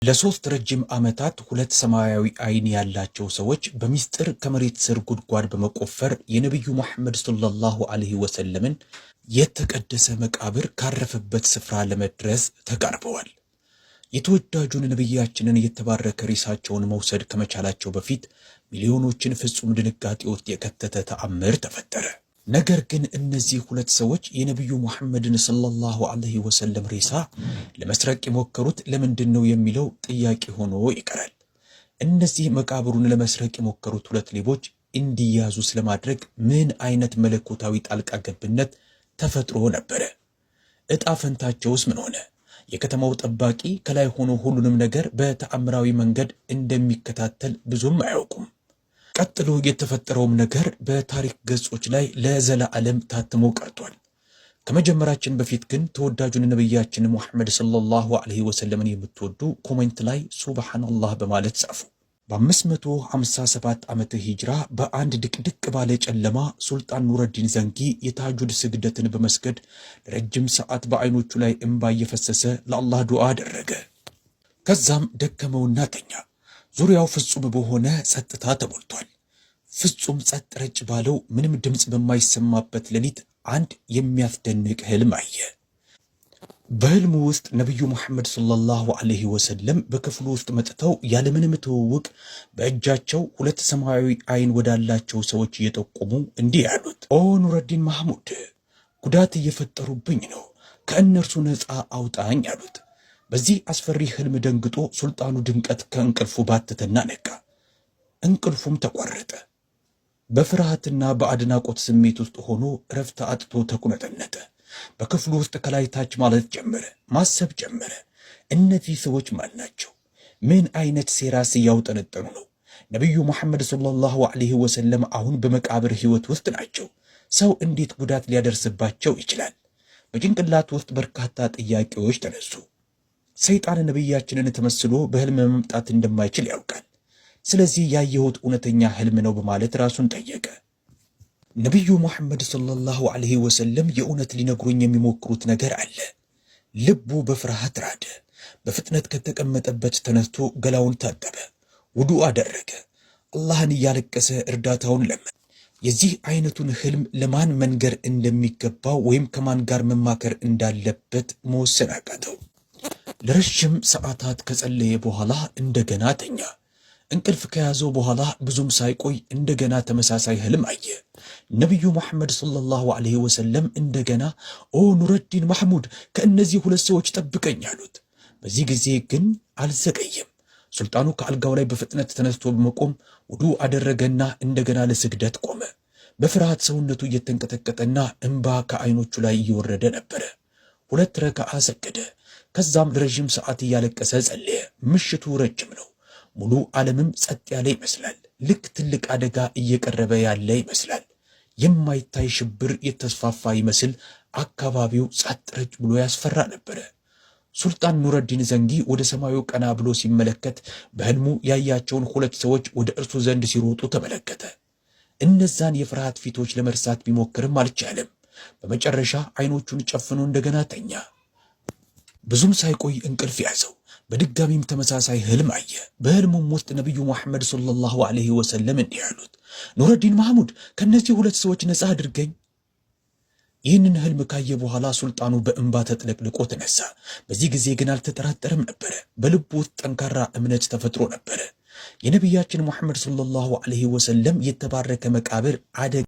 ለ3 ረጅም ዓመታት ሁለት ሰማያዊ አይን ያላቸው ሰዎች በሚስጥር ከመሬት ስር ጉድጓድ በመቆፈር የነቢዩ መሐመድ ሰለላሁ ዐለይሂ ወሰለምን የተቀደሰ መቃብር ካረፈበት ስፍራ ለመድረስ ተቃርበዋል። የተወዳጁን ነቢያችንን የተባረከ ሬሳቸውን መውሰድ ከመቻላቸው በፊት ሚሊዮኖችን ፍጹም ድንጋጤ ውስጥ የከተተ ተአምር ተፈጠረ። ነገር ግን እነዚህ ሁለት ሰዎች የነቢዩ ሙሐመድን ሰለላሁ ዐለይሂ ወሰለም ሬሳ ለመስረቅ የሞከሩት ለምንድን ነው የሚለው ጥያቄ ሆኖ ይቀራል። እነዚህ መቃብሩን ለመስረቅ የሞከሩት ሁለት ሌቦች እንዲያዙ ስለማድረግ ምን አይነት መለኮታዊ ጣልቃ ገብነት ተፈጥሮ ነበረ? ዕጣ ፈንታቸውስ ምን ሆነ? የከተማው ጠባቂ ከላይ ሆኖ ሁሉንም ነገር በተአምራዊ መንገድ እንደሚከታተል ብዙም አያውቁም። ቀጥሎ የተፈጠረውም ነገር በታሪክ ገጾች ላይ ለዘላለም ታትሞ ቀርቷል። ከመጀመራችን በፊት ግን ተወዳጁን ነቢያችን ሙሐመድ ሰለላሁ ዐለይሂ ወሰለምን የምትወዱ comment ላይ ሱብሃነላህ በማለት ጻፉ። በ557 ዓመተ ሂጅራ በአንድ ድቅድቅ ባለ ጨለማ ሱልጣን ኑረዲን ዘንጊ የታጁድ ስግደትን በመስገድ ለረጅም ሰዓት በዐይኖቹ ላይ እምባ እየፈሰሰ ለአላህ ዱዓ አደረገ። ከዛም ደከመውና ተኛ። ዙሪያው ፍጹም በሆነ ጸጥታ ተሞልቷል። ፍጹም ጸጥ ረጭ ባለው ምንም ድምፅ በማይሰማበት ሌሊት አንድ የሚያስደንቅ ህልም አየ። በህልሙ ውስጥ ነቢዩ ሙሐመድ ሰለላሁ ዐለይሂ ወሰለም በክፍሉ ውስጥ መጥተው ያለምንም ትውውቅ በእጃቸው ሁለት ሰማያዊ አይን ወዳላቸው ሰዎች እየጠቆሙ እንዲህ ያሉት፣ ኦ ኑረዲን ማህሙድ፣ ጉዳት እየፈጠሩብኝ ነው፣ ከእነርሱ ነፃ አውጣኝ አሉት። በዚህ አስፈሪ ህልም ደንግጦ ሱልጣኑ ድንገት ከእንቅልፉ ባተተና ነቃ። እንቅልፉም ተቋረጠ። በፍርሃትና በአድናቆት ስሜት ውስጥ ሆኖ እረፍት አጥቶ ተቁነጠነጠ። በክፍሉ ውስጥ ከላይ ታች ማለት ጀመረ፣ ማሰብ ጀመረ። እነዚህ ሰዎች ማን ናቸው? ምን አይነት ሴራስ እያውጠነጠኑ ነው? ነቢዩ ሙሐመድ ሰለላሁ ዐለይሂ ወሰለም አሁን በመቃብር ሕይወት ውስጥ ናቸው። ሰው እንዴት ጉዳት ሊያደርስባቸው ይችላል? በጭንቅላት ውስጥ በርካታ ጥያቄዎች ተነሱ። ሰይጣን ነቢያችንን ተመስሎ በህልም መምጣት እንደማይችል ያውቃል። ስለዚህ ያየሁት እውነተኛ ህልም ነው በማለት ራሱን ጠየቀ። ነቢዩ ሙሐመድ ሰለላሁ ዐለይሂ ወሰለም የእውነት ሊነግሩኝ የሚሞክሩት ነገር አለ። ልቡ በፍርሃት ራደ። በፍጥነት ከተቀመጠበት ተነስቶ ገላውን ታጠበ፣ ውዱእ አደረገ። አላህን እያለቀሰ እርዳታውን ለመነ። የዚህ አይነቱን ህልም ለማን መንገር እንደሚገባው ወይም ከማን ጋር መማከር እንዳለበት መወሰን አቃተው። ለረጅም ሰዓታት ከጸለየ በኋላ እንደገና ተኛ። እንቅልፍ ከያዘው በኋላ ብዙም ሳይቆይ እንደገና ተመሳሳይ ህልም አየ። ነቢዩ ሙሐመድ ሰለላሁ ዐለይሂ ወሰለም እንደገና ኦ ኑረዲን ማሕሙድ፣ ከእነዚህ ሁለት ሰዎች ጠብቀኝ አሉት። በዚህ ጊዜ ግን አልዘገየም። ሱልጣኑ ከአልጋው ላይ በፍጥነት ተነስቶ በመቆም ውዱ አደረገና እንደገና ለስግደት ቆመ። በፍርሃት ሰውነቱ እየተንቀጠቀጠና እንባ ከዐይኖቹ ላይ እየወረደ ነበረ። ሁለት ረክዓ ሰገደ። ከዛም ለረዥም ሰዓት እያለቀሰ ጸለየ። ምሽቱ ረጅም ነው። ሙሉ ዓለምም ጸጥ ያለ ይመስላል። ልክ ትልቅ አደጋ እየቀረበ ያለ ይመስላል። የማይታይ ሽብር የተስፋፋ ይመስል አካባቢው ጸጥ ረጭ ብሎ ያስፈራ ነበረ። ሱልጣን ኑረዲን ዘንጊ ወደ ሰማዩ ቀና ብሎ ሲመለከት በህልሙ ያያቸውን ሁለት ሰዎች ወደ እርሱ ዘንድ ሲሮጡ ተመለከተ። እነዛን የፍርሃት ፊቶች ለመርሳት ቢሞክርም አልቻለም። በመጨረሻ አይኖቹን ጨፍኖ እንደገና ተኛ። ብዙም ሳይቆይ እንቅልፍ ያዘው። በድጋሚም ተመሳሳይ ህልም አየ። በህልሙም ውስጥ ነቢዩ ሙሐመድ ሰለላሁ ዐለይሂ ወሰለም እንዲህ አሉት፣ ኑረዲን ማህሙድ፣ ከእነዚህ ሁለት ሰዎች ነፃ አድርገኝ። ይህንን ህልም ካየ በኋላ ሱልጣኑ በእንባ ተጥለቅልቆ ተነሳ። በዚህ ጊዜ ግን አልተጠራጠረም ነበረ። በልቡ ውስጥ ጠንካራ እምነት ተፈጥሮ ነበረ። የነቢያችን ሙሐመድ ሰለላሁ ዐለይሂ ወሰለም የተባረከ መቃብር አደጋ